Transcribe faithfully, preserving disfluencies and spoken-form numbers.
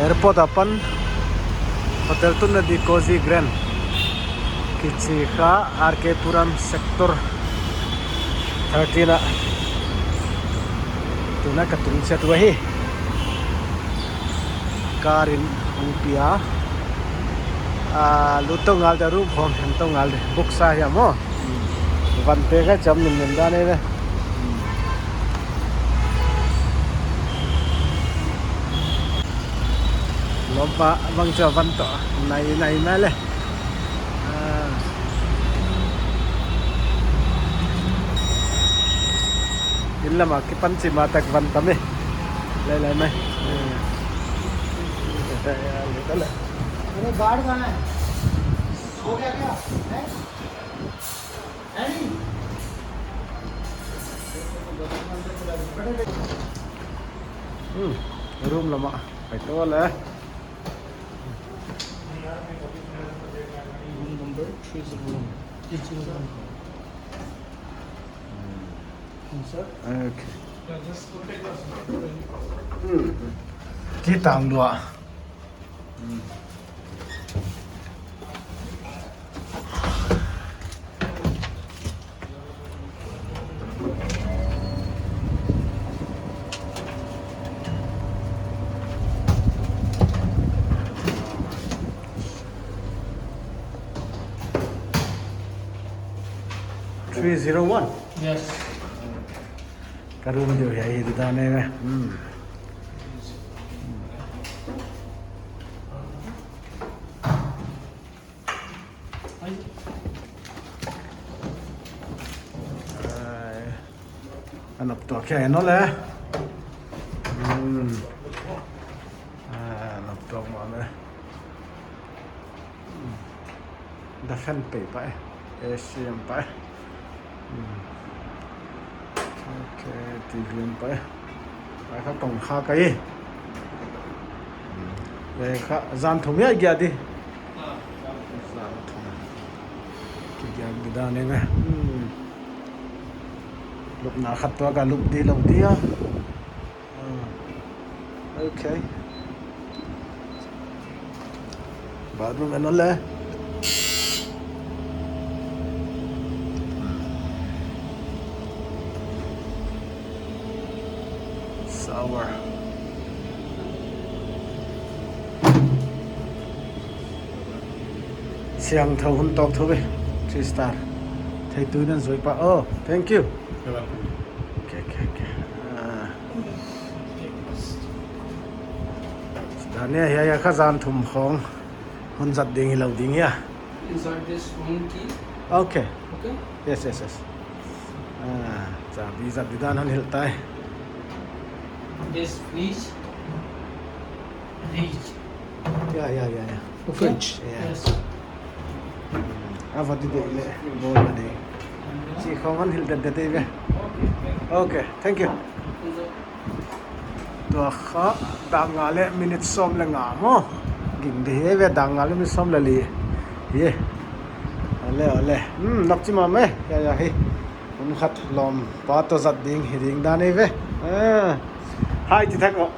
Airport apan hotel tunna di Cozy Grand kichi kha, R K Puram sector thirteen a. Tuna ka tung chiat uh ahi. Car in hong pia. Ah, lut tou ngal di, room khong hong en tou ngal di. Book sa hiam maw. Van pek a cham nin nin dan e ve. Lawmpa bang chu van toh nai nai mai le. Ah. Inn lam a kipan chih ma tak van tam e. Lai lai mai. Eh. अरे गार्ड कहाँ है? सो गया क्या? हैं? Hmm, room lam a pai tou le. Room number three zero one. Three zero one. Hmm. Hmm, sir. Okay. Hmm. Kitang dua. Hmm. Three zero one. Yes. Ka room diu hiai hi dan e ve. Hmm. Ai. A nop tuak hiai no le. Hmm. Ah, nop tuak mah le. Hmm. Da fan pei pai. A C om pai. Hmm. Okay, T V om pai. Pai kha kong kha kai. Hmm. Pai kha zan thum hiai kia di. Zan thum. Ki kia di dan e ve. Hmm. Lupna khat tuak a lup di lou di a. Ah, okay. Bathroom en le. Shower. Siangthou hun tawk thou ve. Three star. Thei tu nan zoi pa. Oh, thank you. You're welcome. Okay, okay, okay. Ah. Dan e, hiai, hiai kha zan thum khong hun zat ding hilou ding hia. Insert this room key. Okay. Okay? Yes, yes, yes. Ah, chabi zat di dan hon hilh tai. This fridge. Fridge. Yeah, yeah, yeah, yeah. Okay. Fridge. Yeah. Yes. A va di dek le, bawl va di. Chi khong hon hilh det det ve. Okay, thank you. Tua kha, dak nga le minute sawm le nga maw. Ging di hi ve, dak nga le minute sawm le li. Ye. Ole, ole. Hmm, nak chi ma me. Ya, ya, hi. Hun khat lawmpa toh zat ding hi ding dan e ve. Ah. Hai chi thak maw.